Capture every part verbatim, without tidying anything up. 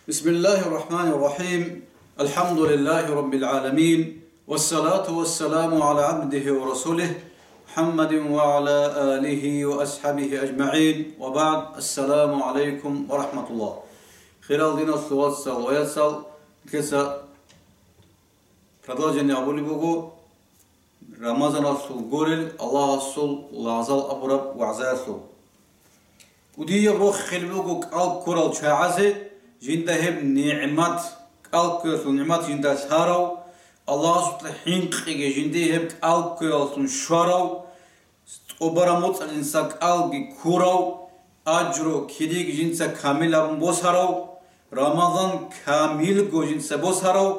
بسم الله الرحمن الرحيم. الحمد لله رب العالمين. والصلاة والسلام على عبده ورسوله محمد وعلى آله وأصحابه أجمعين. وبعد. السلام عليكم ورحمة الله. Хирал диналъул вацал ва яцал, нилъеца продолжение гьабулеб буго Рамазаналъул гурел Аллагьасул лагъзал абураб вагӀзаялъул. КӀудияб рохел буго кӀал ккурал чагӀазе, жинда гьеб нигӀмат, кӀал ккуралъул нигӀмат жинда лъарав, Аллагьасукьа хӀинкъиги жинди гьеб кӀал ккураллъун щварав, тӀубараб моцӀалъ жинца кӀалги ккурав, ажру, кириги жинца камил гьабун босарав, Рамазан камилго жинца босарав,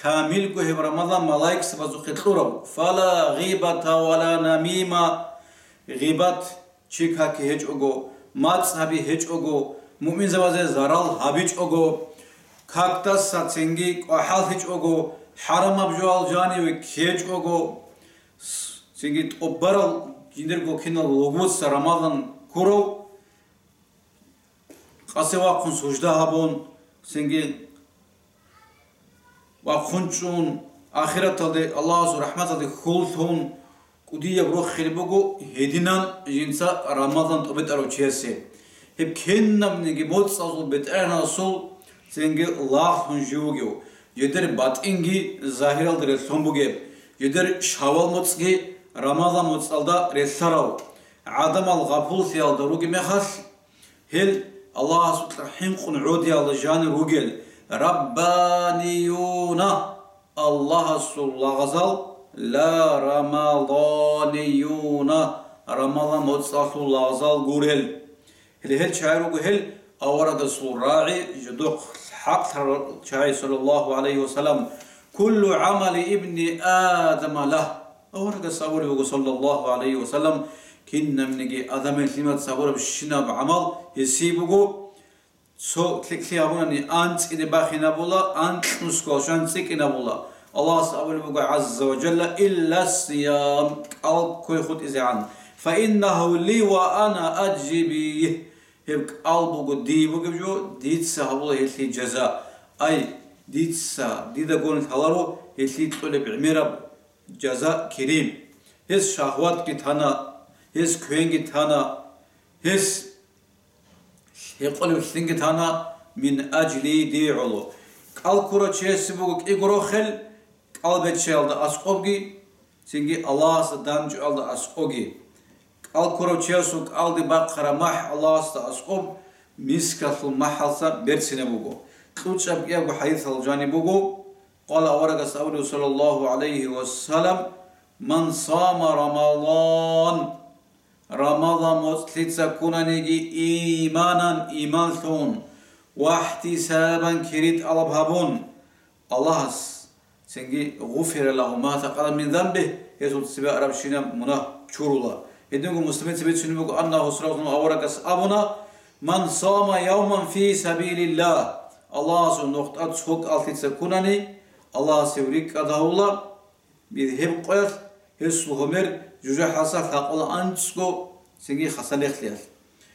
камилго гьеб Рамазан малаикзабазухъе кьурав. Фала гъибата вала намима, гъибат, чи каки гьечӀого, мацӀ гьаби гьечӀого, муъминзабазе зарал гьабичӀого, какдаса цинги кӀвахӀаллъичӀого, хӀарамаб жоял жаниве ккечӀого, цинги тӀубарал жиндирго кинал лугбуца Рамазан ккурав, къасе вахъун сужда гьабун, цинги вахъун чӀун, ахираталде Аллагьасул рахӀматалде хьул лъун, кӀудияб рохел буго гьединан жинца Рамазан тӀобитӀарав чиясе. Гьеб кинабниги моцӀазул БетӀергьанасул цинги лагълъун жив вугев, жидер батӀинги загьиралда релълъун бугеб, жидер шавал моцӀги Рамазан моцӀалда релълъарав, гӀадамал гъапуллъиялда ругеб мехалъ, гьел Аллагьасукьа хӀинкъун гӀодиялда жанир ругел, раббаниюна, Аллагьасул лагъзал, ла рамаданиюна, Рамазан моцӀалъул лагъзал гурел. Гьел, гьел чагӀи руго гьел аварагасул рагӀи, жидухъ хӀакълъарал чагӀи, саллаллагьу гӀалайгьи ва саллам, куллу гӀамали ибни Адама лагь. Аварагас абулеб буго, саллаллагьу гӀалайгьи ва саллам, кинабниги Адамил лъимаца гьабурабщинаб гӀамал гьесие буго, цо лъикӀлъи гьабунани анцӀиде бахинабула, анкьнусго щван цӀикӀкӀинабула. Аллагьас абулеб буго, гӀазза ва жалла, илла сиям, кӀал кквей хутӀизегӀан, фаиннагьу ли ва ана аджзи бигь, гьеб кӀал буго дие бугеб жо, дица гьабула гьелъие жаза. Ай, дица, дида гун лъаларо гьелъие кьолеб гӀемераб жаза, кири. Гьес шагьватги тана, гьес квенги тана, гьес гьекъолеб лъинги тана, мин аджли, дие гӀоло. КӀал ккурав чиясе буго кӀиго рохел, кӀал беччаялда аскӀобги, цинги Аллагьасда данчӀоялда аскӀоги. КӀал ккурав чиясул кӀалде бахъараб махӀ Аллагьасда аскӀоб мискалъул махӀалца берцинаб буго. КьучӀаб кӀиябго хӀадисалда жаниб буго, къала аварагас абулев, саллаллагьу гӀалайгьи ва саллам, ман сама Рамадан, Рамазан моцӀлъица ккунаниги, иманан, иманлъун, вахӀтисабан, кири тӀалаб гьабун, Аллагьас цинги, гъуфира лагьу ма такъаддама мин занбигь, гьесул цебе арабщинаб мунагь чурула. Гьединго Муслимица бицунеб буго, аннагьу саллаллагьу гӀалайгьи ва саллам аварагас абуна, ман сама явман фи сабилиллагь, Аллагьасул нухда цо кӀаллъица ккунани, Аллагьас гьев рикӀкӀад гьавула, Гьеб къоялъ гьесул гьумер жужахӀалса лъакъула анцӀго цинги хасалихълъиялъ.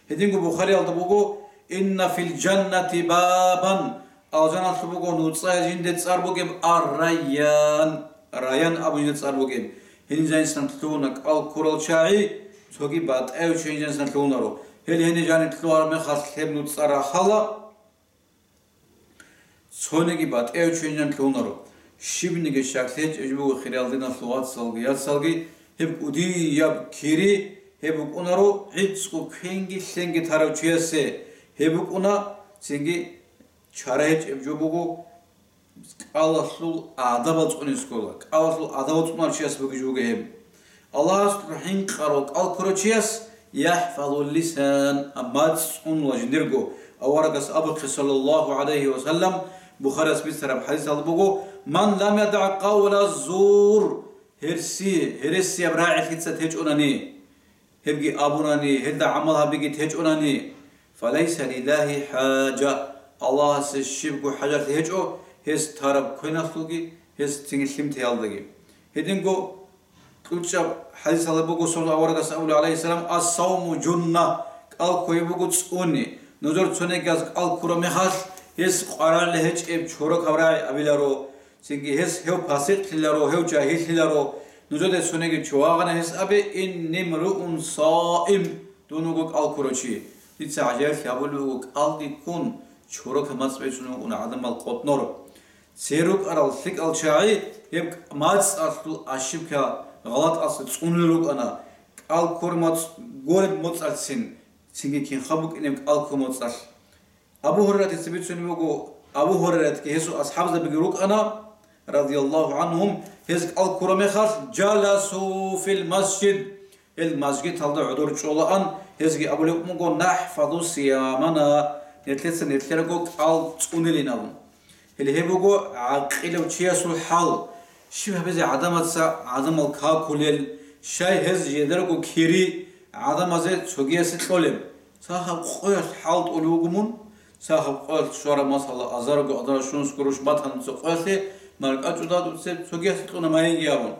Гьединго Бухариялда буго, «Инна фил жаннати бабан», алжаналъур буго нуцӀа жинде цӀар бугеб Ар-Райян, Раян абун жинде цӀар бугеб. Гьениб жанисан лъугьуна кӀал ккурал чагӀи, цоги батӀаявчо гьениб жанисан лъугьунаро. Гьел гьениб жаниб лъугьараб мехалъ гьеб нуцӀа рахъала. Цониги батӀев чвенан лъугьунаро. Щибниги щаклъи гьечӀеб буго, хириял диналъул вацалги яцалги, гьеб кӀудияб кири гьеб букӀунаро, гӀицӀго квенги лъенги тарав чиясе гьеб букӀуна, цинги чара гьечӀеб жо буго, кӀалалъул адабал цӀуне ккола, кӀалалъул адабал цӀунарав чияс бугеб жо буго гьеб. Аллагьасукьа хӀинкъарав кӀал ккурав чияс яхӀфазул лисан, мацӀ цӀунула жиндирго. Аварагас абухъе, саллаллагьу гӀалайгьи ва саллам, Бухарияс бицараб хӀадисалда буго, «Ман лам ядагӀ къавла зур», гьерси-, гьересияб рагӀи лъица течӀунани, гьебги абунани, гьелда гӀамал гьабиги течӀунани, «фалайса лиллагьи хӀажа», Аллагьасе щибго хӀажатлъи гьечӀо гьес тараб квеналъулги, гьес цинги лъимтиялдаги. Гьединго КьучӀаб хӀадисалда буго, саллаллагьу аварагас абулеб, гӀалайгьиссалам, «Ас-савму жунна», кӀал кквей буго цӀуни. Нужер цонигияз кӀал ккураб мехалъ, Гьес къваралли гьечӀеб чорокаб рагӀи абиларо, цинги гьес гьев пасикълъиларо, гьев жагьиллъиларо. Нужеда цониги чи вагъана гьес абе: «Инни мруун саим», дун вуго кӀал ккурав чи. Дица гӀажаиблъи гьабулеб буго, кӀалги ккун, чорокаб мацӀ бецун вукӀуна гӀадамал къотӀнор. Цер рукӀарал лъикӀал чагӀи гьеб мацӀалъул ошибка, гъалатӀалъа цӀунулел рукӀана, кӀал ккураб мацӀ гуреб моцӀалъцин, цинги кинха букӀинеб кӀал ккураб моцӀалъ. Абу Гьурайратица бицунеб буго, Абу Гьурайратги гьесул асхӀабзабиги рукӀана, радияллагьу гӀанхум, гьез кӀал ккураб мехалъ, «Жаласу фил масжид», гьел мажгиталда гӀодор чӀолаан, гьезги абулеб буго: «НахӀфазу сиямана», нилъеца нилъерго кӀал цӀунилин абун. Гьеле гьеб буго гӀакъилав чиясул хӀал. Щиб гьабизе гӀадамаца гӀадамал какулел, щай гьез жидерго кири гӀадамазе цогиясе кьолеб? Цахаб къоялъ хӀалтӀулев вуго мун, цахаб къоялъ щвараб, масала, азарго, азарго щунусго гъурущ батана цо къоялъе, маркӀачӀуда дуца цогиясе кьуна майинги абун.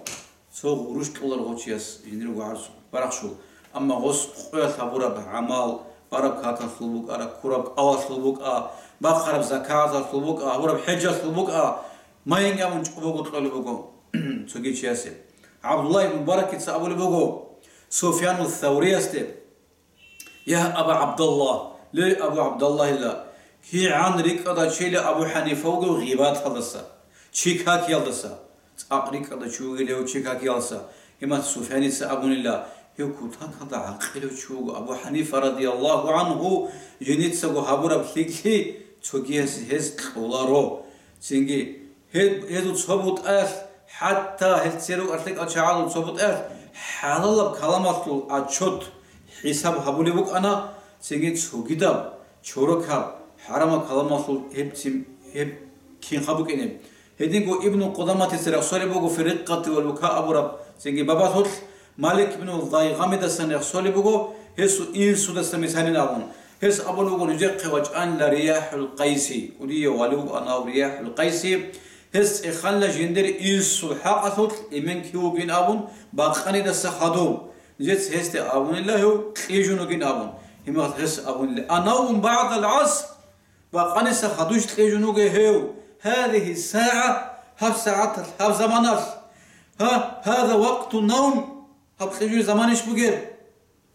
Цо гъурущ кьоларго чияс жиндирго гӀарцу барахщул. Амма гъос къоялъ гьабураб гӀамал, бараб какалъул букӀа, ккураб кӀалалъул букӀа, бахъараб закаталъул букӀа, гьабураб хӀежалъул букӀа, майинги абун чӀобого кьолеб буго цоги чиясе. ГӀабдуллагь ибн Мубаракица абулеб буго Суфьяну Савриясде: «Я Аба ГӀабдаллагь, ле Абу ГӀабдаллагьила, кигӀан рикӀкӀада чила Абу ХӀанифа вугев гъибаталдаса, чи какиялдаса, цӀакъ рикӀкӀада чи вугилев чи какиялдаса». Имам Суфьяница абунила, гьев кутакалда гӀакъилав чи вуго Абу ХӀанифа радияллагьу гӀанху, жиницаго гьабураб лъикӀлъи цогиясе гьез кьоларо. Цинги Гьез-, гьезул цо бутӀаялъ, хӀатта гьел церу-, архӀлъикӀал чагӀазул цо бутӀаялъ хӀалалаб каламалъул отчет, хӀисаб гьабулеб букӀана, цинги цогидаб, чорокаб, хӀарамаб каламалъул гьеб цин-, гьеб кинха букӀине. Гьединго Ибну Къудаматица рехсолеб буго Фи Рикъати вал Бука абураб цинги бабалъулъ, Малик ибн Дайгъамидасан рехсолеб буго, гьесул инсудаса мисалин абун. Гьес абулеб буго, нижехъе вачӀанила РияхӀул Къайси, кӀудияв вали вугоан гьав РияхӀул Къайси. Гьес цӀеханила жиндир инсул хӀакъалъулъ эмен кив вугин абун, бакъанидаса хадуб. Нижеца гьесде абунила гьев кьижун вугин абун. Гьимал гьес абунила: «Анавмун багӀдал гӀаср?» Бакъаниса хадуш кьижун вугев гьев, гьадигьи сагӀа, гьаб сагӀаталъ, гьаб заманалъ. Гьа, гьаза вакъту навм, гьаб кьижуй заманищ бугеб?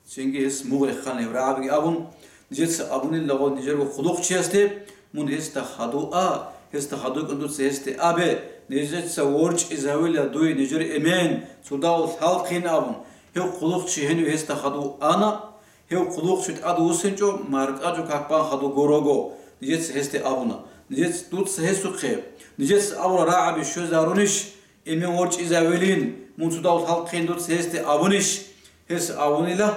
Цинги гьес мугъ рехана гьев рагӀабиги абун, нижеца абуниллаго нижерго хъулухъчиясде, мун гьесда хадуа, гьесда хадув кӀун дуца гьесде абе, нижеца ворчӀизавила дуе нижер эмен, цо дагьав лъалхъин абун, гьев хъулухъчи гьенив гьесда хадув ана, Гьев хъулухъчи тӀадвуссинчӀо, маркӀачӀул как бан хадув гурого, нижеца гьесде абуна. Нижеца, дуца гьесухъе, нижеца абурал рагӀаби щвезарунищ, эмен ворчӀизавилин, мун цо дагьав лъалхъин дуца гьесде абунищ? Гьес абунила,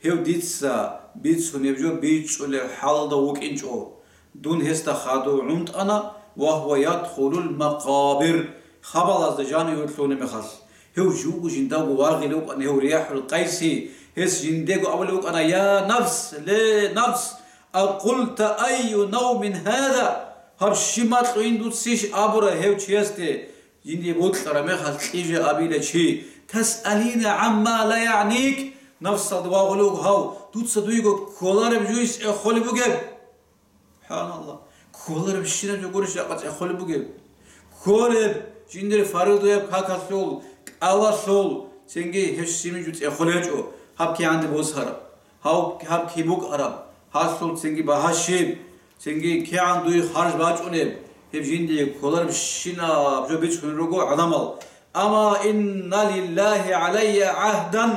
гьев дица бицунеб жо бичӀчӀулеб хӀалалда вукӀинчӀо. Дун гьесда хадув гӀунтӀана, ва гьува ядхулул макъабир, хабалазда жаниве лъугьунеб мехалъ. Гьев живго жиндаго вагъилев вукӀана гьев РияхӀул Къайси, гьес жиндего абулев вукӀана: «Я нафс, ле нафс, акъулта айю навмин гьаза? Гьаб щиб макьуйин дуцищ?» абура гьев чиясде, жинде бокьараб мехалъ кьижа абила чи. «Тасъалина гӀамма ла ягӀник», нафсалда вагъулев вуго гьав, дуца дуего кколареб жуйс эхолеб бугеб? СубхӀаналлагь. Кколаребщинаб жо гурищ жакъа цӀехолеб бугеб? Кколеб, жиндир фаридуяб какалъул, кӀалалъул, цинги гьеб щибин жо цӀехолеб гьечӀо, гьаб кигӀанде босараб, гьав-, гьаб киб букӀараб, гьалъул цинги багьа щиб, цинги кигӀан дуе харж бачӀунеб, гьеб жиндие кколаребщинаб жо бицунел руго гӀадамал. Амма инна лиллагьи гӀалайя гӀагьдан,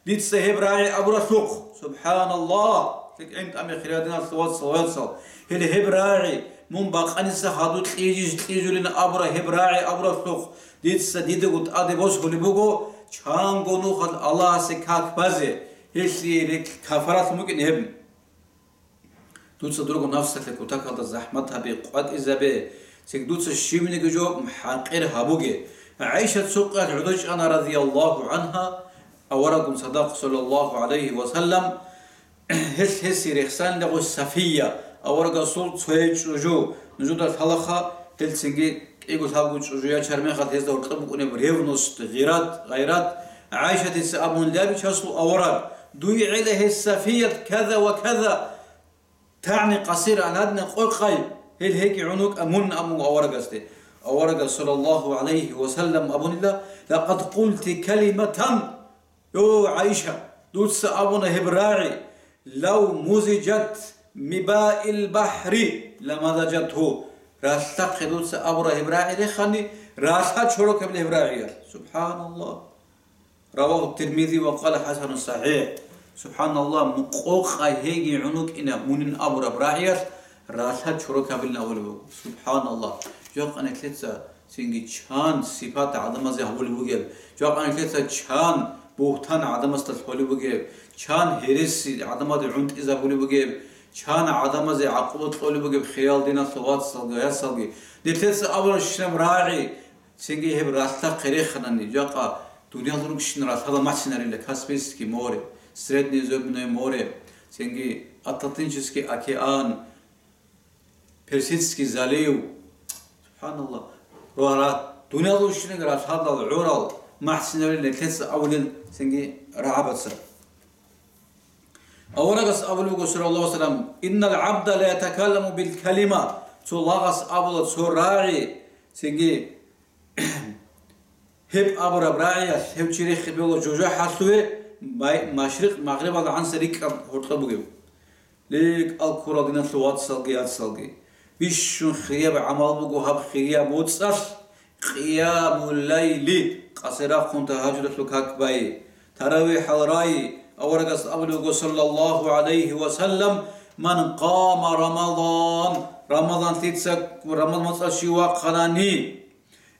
Дица гьеб рагӀи абуралъухъ, субхӀаналлагь, лъикӀ гӀинтӀаме хирадиналъ вацал, вацал. Гьеле гьеб рагӀи, мун бакъаниса хадув кьижищ кьижулин абура гьеб рагӀи абуралъухъ, дица дидаго тӀаде босулеб буго, чанго нухалъ Аллагьасе как базе, гьелъие рекь кафаралъун букӀин гьеб. Дуца дурго нафсалъе кутакалда захӀмат гьабе, къватӀизабе, цинги дуца щибниги жо хӀакъир гьабуге. ГӀайшат цо къоялъ гӀодов чӀана, радияллагьу гӀангьа, аварагун цадахъ, саллаллагьу гӀалайгьи ва саллам, гьелъ гьесие рехсанила гъой Сафия, аварагасул цояй чӀужу, нужеда лъалаха, гьел цинги кӀиго-лъабго чӀужу ячар мехалъ гьезда гьоркьоб букӀунеб ревность, гъират, гъайрат. ГӀайшатица абун: «Ле, бичасул авараг, дуе гӀела гьес Сафият каза ва каза, тагӀни къасира, гьадна къокъай, Гьел гьеги гӀунукӀа мун абун аварагасде. Аварагас саллаллагьу гӀалайгьи ва саллам абунила: «Лакъад къулти калиматан». Йо, ГӀайша, дуца абуна гьеб рагӀи, «Лав музижат мибаил бахӀри ламазажатгьу». Ралъдахъе дуца абура гьеб рагӀи рехани, ралъа чорокабила гьеб рагӀиялъ. СубхӀаналлагь. Равагьу Тирмизи ва къала хӀасанун сахӀихӀ. СубхӀаналлагь, мукъокъа гьеги гӀунукӀина мунин абураб рагӀиялъ ралъа чорокабилин абулеб буго. СубхӀаналлагь. Жакъа нилъеца цинги чан сипат гӀадамазе гьабулеб бугеб, жакъа нилъеца чан бугьтан гӀадамасда лъолеб бугеб, чан гьереси гӀадамазде гӀунтӀизабулеб бугеб, чан гӀадамазе гӀакъуба кьолеб бугеб хиял диналъул вацалги яцалги. Нилъеца абурабщинаб рагӀи, цинги гьеб ралъдахъе реханани, жакъа дуниял ругщин ралъала махӀсинарила Каспийский море, Среднеземное море, цинги Атлантический океан, Персидский залив. СубхӀаналлагь. Ва ра-, дуниял ругщинал ралъадал гӀурал махӀсинарила нилъеца абулел цинги рагӀабаца. Аварагас абулеб буго, саллаллагьу гӀалайгьи ва саллам: «Иннал гӀабда ла ятакалламу бил калима». Цо лагъас абула цо рагӀи, цинги гьеб абураб рагӀиялъ гьев чи рехи бегьула жужахӀалъуве, бай-, машрикъ-магърибалда гӀанса рикӀкӀад гьоркьоб бугев. Ле, кӀал ккурал диналъул вацалги яцалги, бищун хирияб гӀамал буго гьаб хирияб моцӀалъ, къиямул лайли, къасе рахъун тагьажудалъул как байи, таравихӀал райи. Аварагас абулеб буго, саллаллагьу гӀалайгьи ва саллам: «Ман къама Рамадан», Рамаданлъица, Рамадан моцӀалъ чи вахъанани,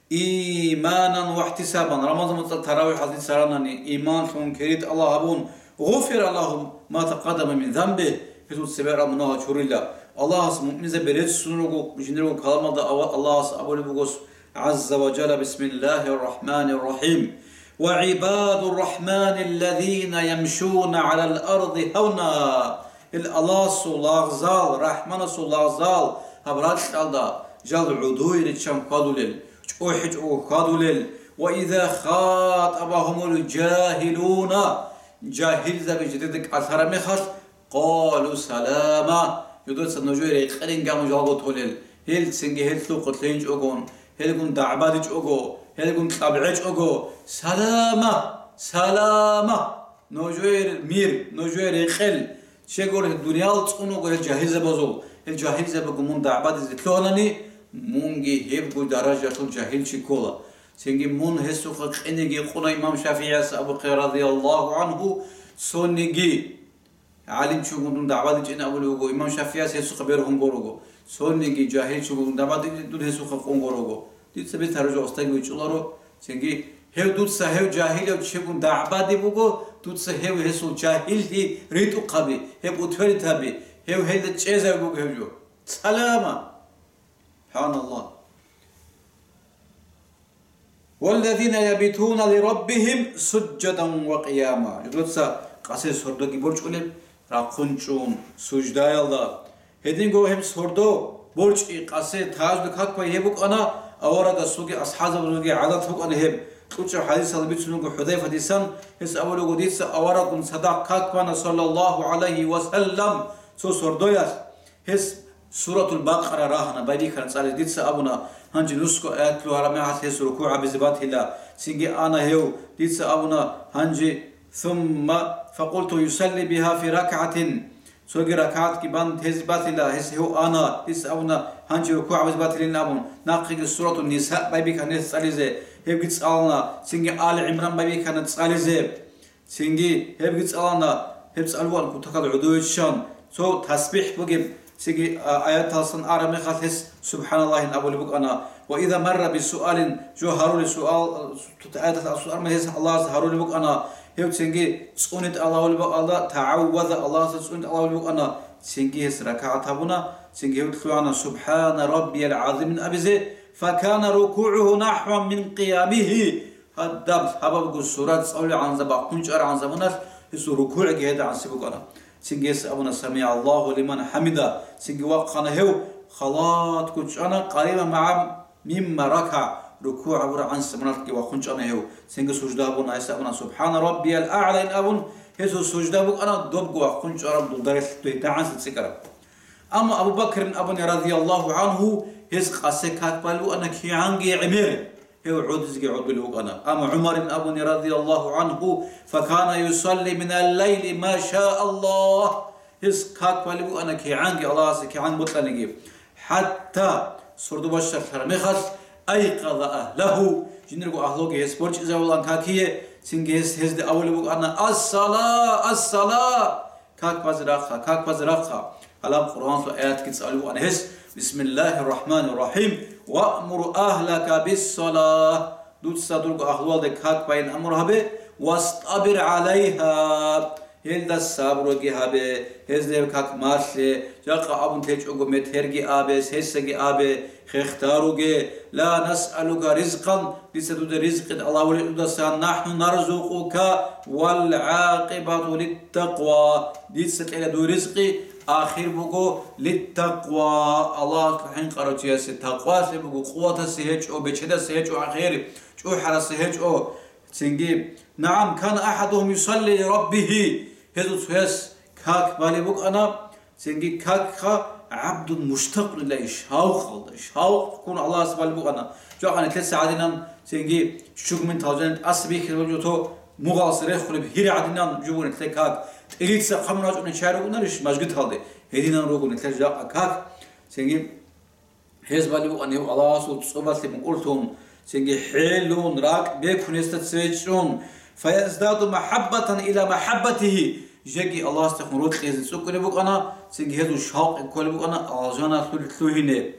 «Иманан ва ихтисабан», Рамазан моцӀалъ таравихӀалде царанани, иманлъун кири тӀалаб гьабун, «гъуфира лагьу ма такъаддама мин занбигь», гьезул цебе гьараб мунагьал чурила. Аллагьас муъминзаби реццун руго, жиндирго каламалда ава-, Аллагьас абулеб буго, гӀазза ва жалла: «Бисмиллагьир рахӀманир рахӀим. Ва гӀибадур рахӀманиллазина ямшуна гӀалал арди гьавна». Ил Аллагьасул лагъзал, РахӀманасул лагъзал гьаб ракьалда жал гӀодой риччан хьвадулел, чӀухӀичӀого хьвадулел, «ва иза хатӀабагьумул жагьилуна», жагьилзаби жидеда кӀалъараб мехалъ, «къалу салама», жидеца нужее рекъерин гамун жалго толел, гьелцинги гьелъул хъулъинчӀогон, гьелгун дагӀбадичӀого, гьелгун кьабгӀечӀого: «Салама! Салама!» Нужер мир, нужер рекъел, щегор гьел дуниял цӀунулго гьел жагьилзабазул, гьел жагьилзабаго мун дагӀбадизе лъугьанани, мунги гьебго даражалъул жагьилчи ккола. Цинги мун гьесухъа къинеги къуна имам ШафигӀияс абухъе, радияллагьу гӀангьу, цониги гӀалимчигун дун дагӀбадичӀин абулеб буго, имам ШафигӀияс гьесухъа бергьун гуро. Цониги жагьилчигун дун дагӀбадичӀин дун гьесухъа къун гуро. Дица бетараб жо остайги вичӀуларо, цинги гьев дуца гьев жагьилав чигун дагӀбади буго, дуца гьев гьесул жагьиллъи ритӀухъаби, гьеб утверитаби, гьев гьелда чӀезаби буго гьев жо. Салама! СубхӀаналлагь. «Валлазина ябитуна лираббигьим сужжадан ва къияма». Дуца къасе сордоги борчӀулеб, рахъун чӀун, суждаялда. Гьединго гьеб сордо борчӀи къасе тажду какбай гьеб букӀана, аварагасулги асхӀабзабазулги гӀадат букӀана гьеб. КьучӀаб хӀадисалда бицун буго ХӀудайфатисан, гьес абулеб буго: «Дица аварагун цадахъ какбана, саллаллагьу гӀалайгьи ва саллам, цо сордоялъ. Гьес Суратул Бакъара рагьана, байбихьана цӀализе. Дица абуна, гьанже нусго аят лъугьараб мехалъ гьес рукугӀ гьабизе батила». Цинги ана гьев. Дица абуна, гьанже, «сумма факъулту юсалли бигьа фи ракагӀатин». Цоги ракагӀатги бан тезе батила, гьес гьев ана, дица абуна, гьанже рукугӀ гьабизе батилин абун, нахъеги Суратун Ниса байбихьана гьес цӀализе, гьебги цӀалана, цинги Али ГӀимран байбихьана цӀализе, цинги гьебги цӀалана, гьеб цӀалуан кутакал гӀодовиччан, цо тасбихӀ бугеб, цинги, а, аяталсан араб мехалъ гьес СубхӀаналлагьин абулеб букӀана. Ва иза марра бисуалин, жо гьарулел суал, аяталъ асул арма гьес Аллагьас гьарулеб букӀана, гьев цинги цӀуни тӀалабулеб бакӀалда тагӀавваза, Аллагьасда цӀуни тӀалабулеб букӀана, цинги гьес ракагӀат гьабуна, цинги гьев лъугӀана: «СубхӀана раббиял гӀазимин» абизе, «факана рукугӀугьу нахӀван мин къиямигьи», гьадаб лъабабго сурат цӀалулгӀанза бахъун чӀарагӀанза муналъ гьесул рукугӀги гьедагӀанси букӀана. Цинги гьес абуна: «СамигӀаллагьу лиман хӀамида», цинги вахъана гьев, халатго чӀана, къариба магӀа мимма ракагӀ, рукугӀ гьабурагӀан саманалъги вахъун чӀана гьев, цинги сужда гьабуна, гьес абуна: «СубхӀана раббиял агӀла», ин абун, гьесул сужда букӀана добго вахъун чӀараб, дулдарелъ дагӀанса цӀикӀкӀараб. Амма Абу Бакрин абуни, радияллагьу гӀанху, гьес къасе как балеб букӀана кигӀанги гӀемер, гьев гӀодизеги гӀодулев вукӀана. Амма ГӀумарин абуни, радияллагьу гӀанху, «Факана юсалли минал лайли ма ша Аллагь», гьес как балеб букӀана кигӀанги, Аллагьасе кигӀан бокьаниги. ХӀатта сордо бащалъараб мехалъ, «Айкъаза агьлагьу», жиндирго агьлуги гьес борчӀизавулан какие, цинги гьес гьезде абулеб букӀана: «Ассала, ассала!» Как базе рахъа, как базе рахъа. Гьалаб Къуръаналъул аятги цӀалулаан гьес: «Бисмиллагьир рахӀманир рахӀим. Ваъмур агьлака биссалагь». Дуца дурго агьлуялде как байин амру гьабе, «вастабир гӀалайгьа». Гьелда сабруги гьабе, гьез гьеб как малъе, жакъа абун течӀого метерги абе, сесаги абе, хехтаруге, «Ла насъалука ризкъан», дица дуда ризкъи тӀалабулеб дудасан, «нахӀну нарзукъука, вал гӀакъибату литтакъва», дица кьела дуе ризкъи, ахир буго литтакъва, Аллагьасул хӀинкъарав чиясе, такъвалъе буго, къуватасе гьечӀо, бечедасе гьечӀо ахир, чӀухӀарасе гьечӀо. Цинги, «НагӀам, кана ахӀадугьум юсалли ли раббигьи», гьезул цояс как балеб букӀана, цинги какха гӀабдун муштакъун илайгьи, шавкъалда, шавкъ ккун Аллагьасе балеб букӀана. Жакъа нилъеца гӀадинан, цинги ччугмин талжани тӀаса бихьизаб жо то мугъалас рехулеб гьири гӀадинан жубун нилъер как, тӀилица хъамун рачӀунел чагӀи ругунарищ мажгиталде, гьединан руго нилъер жакъа как, цинги Гьез балев вукӀана гьев Аллагьасул цӀобалъе мукӀурлъун, цинги хӀелун, ракӀ бекун гьесда цеве чӀун, «фаяздаду махӀаббатан ила махӀаббатигьи», жеги Аллагьасдехун рокьи гьезда цӀукӀкӀунеб букӀана, цинги гьезул шавкъи кколеб букӀана алжаналъул лъугьине.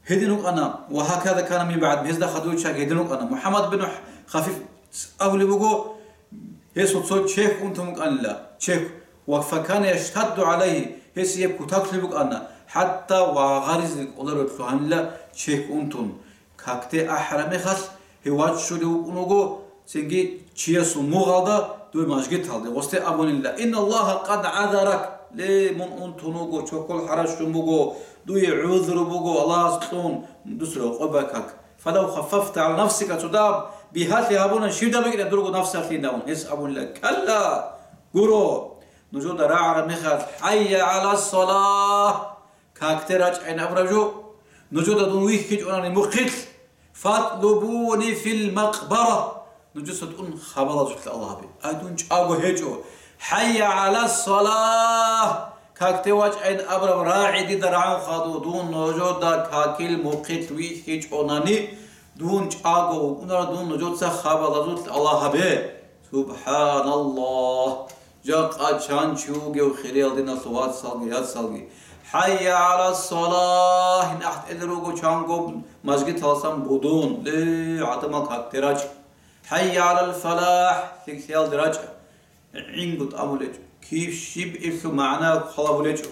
Гьедин рукӀана, «ва гьаказа кана мин багӀдигьим», гьезда хадув чаг гьедин рукӀана. МухӀаммад бин Хафиф абулеб буго, Гьесул цо чехь унтун вукӀанила, чехь, ва факана яштадду гӀалайгьи, гьесие кутаклъи букӀана, хӀатта вагъаризе кӀоларо лъугьанила чехь унтун. Какде ахӀараб мехалъ, гьев ваччулев вукӀун вуго, цинги чиясул мугъалда, дуе мажгиталде, гъосде абунила: «Инналлагьа къад гӀазарак», ле, мун унтун вуго, чокол хӀара щун буго, дуе гӀузру буго Аллагьас кьун, дус рокъоб бакак. «Фалав хаффафта гӀала нафсика», цо дагьаб бигьалъи гьабуна, щиб дабикӀина дурго нафсалъин абун. Гьес абунила: «Калла, гуро, нужеда рагӀараб мехалъ, хӀайя гӀала салагь, какде рачӀайин абураб жо, нужеда дун вихьичӀонани мухъилъ, фатлубуни фил макъбара, нужеца дун хабалазулъ Аллагь гьабе». Ай, дун чӀаго гьечӀо. «ХӀайя гӀала салагь», какде вачӀайин абураб рагӀи дида рагӀун хадур, дун нужеда какил мухъилъ вихьичӀонани, дун чӀаго вукӀунарав, дун нужеца хабалазулъ Аллагь гьабе. Субханаллагь! Жакъа чан чи вугев хириял диналъул вацалги, яцалги. ХӀайя гӀала салагь! НахӀтӀел руго чанго мажгиталасан будун, ле, гӀадамал какде рачӀа. ХӀайя гӀалал фалахӀ! ЛъикӀлъиялде рачӀа. ГӀинго тӀамулечӀо. Кив щиб иблъу магӀна халабулечӀо.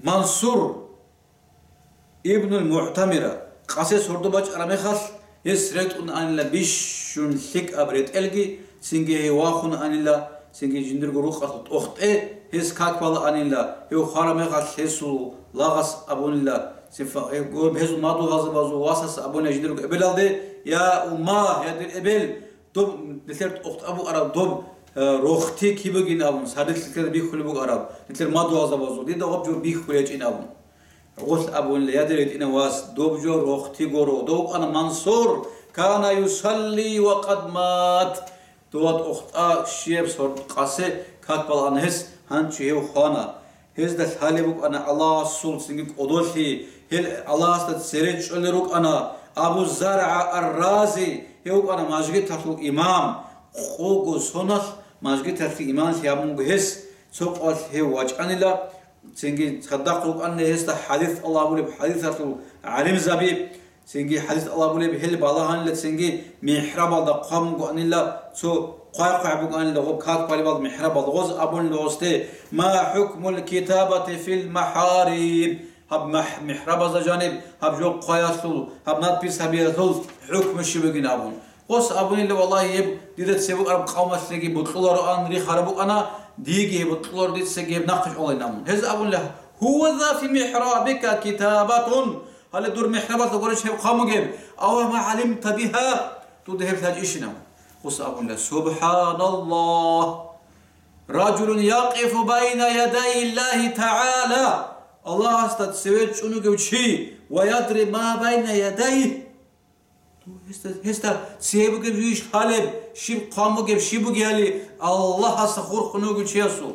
Мансур ибнул МугӀтамира къасе сордо бачӀараб мехалъ, гьес ретӀун анила бищун лъикӀаб ретӀелги, цинги гьев вахун анила, цинги жиндирго рукъалъул тӀохтӀе гьес как балаанила, гьев хвараб мехалъ гьесул лагъас абунила, цинги гьезул мадугьалзабазул васас абунила жиндирго эбелалде: «Я умма, я дир эбел, доб нилъер тӀохтӀа букӀараб доб, э, рохти киб бугин?» абун, сардилъ нилъеда бихьулеб букӀараб, нилъер мадугьалзабазул, дида гъоб жо бихьулечӀин абун. Гъолъ абунила: «Я дир гьитӀинав вас, доб жо рохти гуро». Дов вукӀана Мансур, кана юсалли ва къад мат. Дова тӀохтӀа щибаб сордо къасе как балаан гьес, гьанчи гьев хвана. Гьезда лъалеб букӀана Аллагьасул цинги кӀодолъи, гьел Аллагьасда цере чӀолел рукӀана. Абу ЗаргӀа ар-Рази, гьев вукӀана мажгиталъул имам. Къого соналъ мажгиталъе имамлъи гьабун буго гьес, цо къоялъ гьев вачӀанила, цинги цадахъ рукӀанила гьесда хӀадис тӀалабулеб хӀадисалъул гӀалимзаби, цинги хӀадис тӀалабулеб гьел балагьанила, цинги михӀрабалда хъван бугоанила, цо хъвай-хъвай бугоанила гъоб как балебал михӀрабалда, гъоз абунила гъосде: «Ма хӀукмул китабати фил махӀариб?» Гьаб махӀ-, михӀрабазда жаниб, гьаб жо хъваялъул, гьаб надпис гьабиялъул хӀукму щиб бугин абун. Гъос абунила: «Валлагьи, гьеб дида цебе букӀараб къавмалъеги бокьулароан рихараб букӀана, диеги гьеб бокьуларо, дицаги гьеб нахъе чӀолайин», абун. Гьез абунила: «Гьува за фи михӀрабика китабатун», гьале дур михӀрабалъа гурищ гьеб хъван бугеб, «ава ма гӀалимта бигьа», дуда гьеб лъачӀищин абун. Гъос абуна: «СубхӀаналлагь! Ражулун якъифу байна ядай Аллагьи тагӀала!» Аллагьасда цеве чӀун вугев чи ва ядри ма байна ядайгьи. Гьесда, гьесда цеве бугеб жугьищ лъалеб, щиб хъван бугеб, щиб бугебали Аллагьасда хурхун вугев чиясул.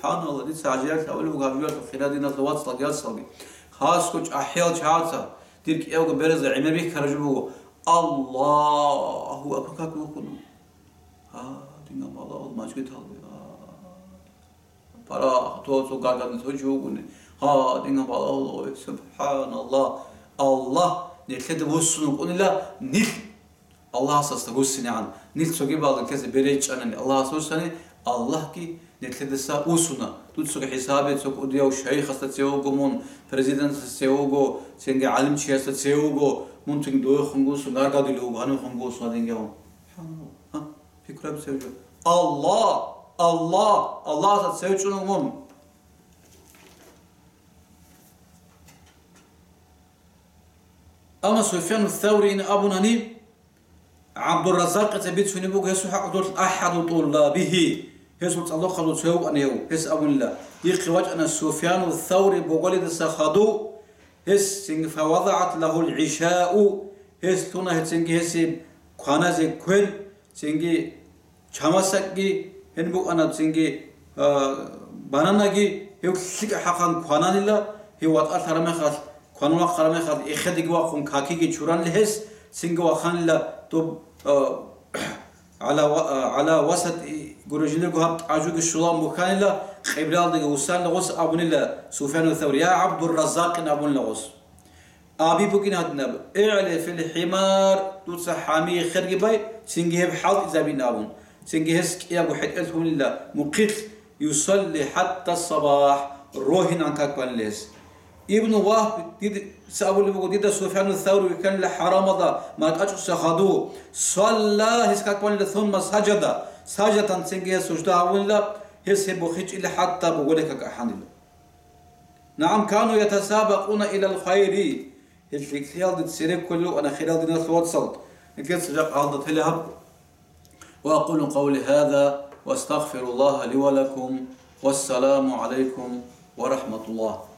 СубхӀаналлагь, дица гӀажаиблъи гьабулеб буго гьаб жугьутӀ хирадиналъул вацал, яцалги. Хасго чӀахӀиял чагӀаца, дир кӀиявго беразда гӀемер бихьараб жо буго. Аллагьу акбар как вухуна. Гьа, динан балагьул мажгиталде, гьа. Парахат цо гаргадин цо чи вугони. Гьа, динан балагьул, ой, субхӀаналлагь. Аллагь нилъеда вуссун вукӀунила, нилъ Аллагьасда вуссинегӀан. Нилъ цогидал нилъеца бере чӀанани Аллагьасда вуссани, Аллагьги нилъедаса вуссуна. Дуцаго хӀисабе цо кӀудияв шайихасда цеве вуго мун, президентасда цеве вуго, цинги гӀалимчиясда цеве вуго, мун цинги дойхун вуссун, гаргадулев вуго, гьанивхун вуссун гьадинги гьав. СубхӀаналлагь. Гьа? Пикру гьабе цеве жо. Аллагь, Аллагь, Аллагьасда цеве чӀун вуго мун. Амма Суфьяну Савриин абунани, ГӀабдурразакъица бицунеб буго гьесул хӀакъалъулъ, ахӀаду тӀуллабигьи, гьесул цӀалдохъазул цо вукӀана гьев, гьес абунила, дихъе вачӀана Суфьяну Саври боголидаса хадув, гьес цинги, фавадагӀат лагьул гӀишау, гьес лъуна гьецинги гьесие кваназе квен, цинги чамасакги, гьен букӀана цинги, а, бананаги, гьев лъикӀ хӀакъан квананила, гьев ватӀалъараб мехалъ, кванун вахъараб мехалъ, эхедеги вахъун какиги чуранила гьес, цинги вахъанила доб, а, гӀала ва-, а, гӀала васатӀи гуреб жиндирго гьаб тӀажуги щулан бухьанила, къиблаялдаги вуссанила гъос абунила Суфьяну Саври, я ГӀабдурразакъин абунила гъос. Аби бугин гьадинаб: «ИгӀли фил хӀимар», дуца хӀамие херги бай, цинги гьеб хӀалтӀизабин абун, цинги гьес кӀиябго хӀетӀел лъунила мухъилъ, «юсалли хӀатта сабахӀ», рогьинан как кванила гьес. Ибну Вагьб, дид-, ца абулеб буго, дида Суфьяну Саври вихьанила хӀарамалда маркӀачӀуса хадув, салла, гьес как кванила, сумма сажада, саждатан, цинги гьес сужда гьабунила, гьес гьеб бухъичӀила хӀатта буголе как ахӀанила. НагӀам, кану ятасабакъуна илал хайри. Гьел лъикӀлъиялде цере кколел рукӀана, хирал диналъул вацал. Гьелъ жакъа гьалда тела гьаб. Ва акъулу къавли гьаза ва астагъфируллагьа ли ва лакум. Вассаламу гӀалайкум ва рахӀматуллагь.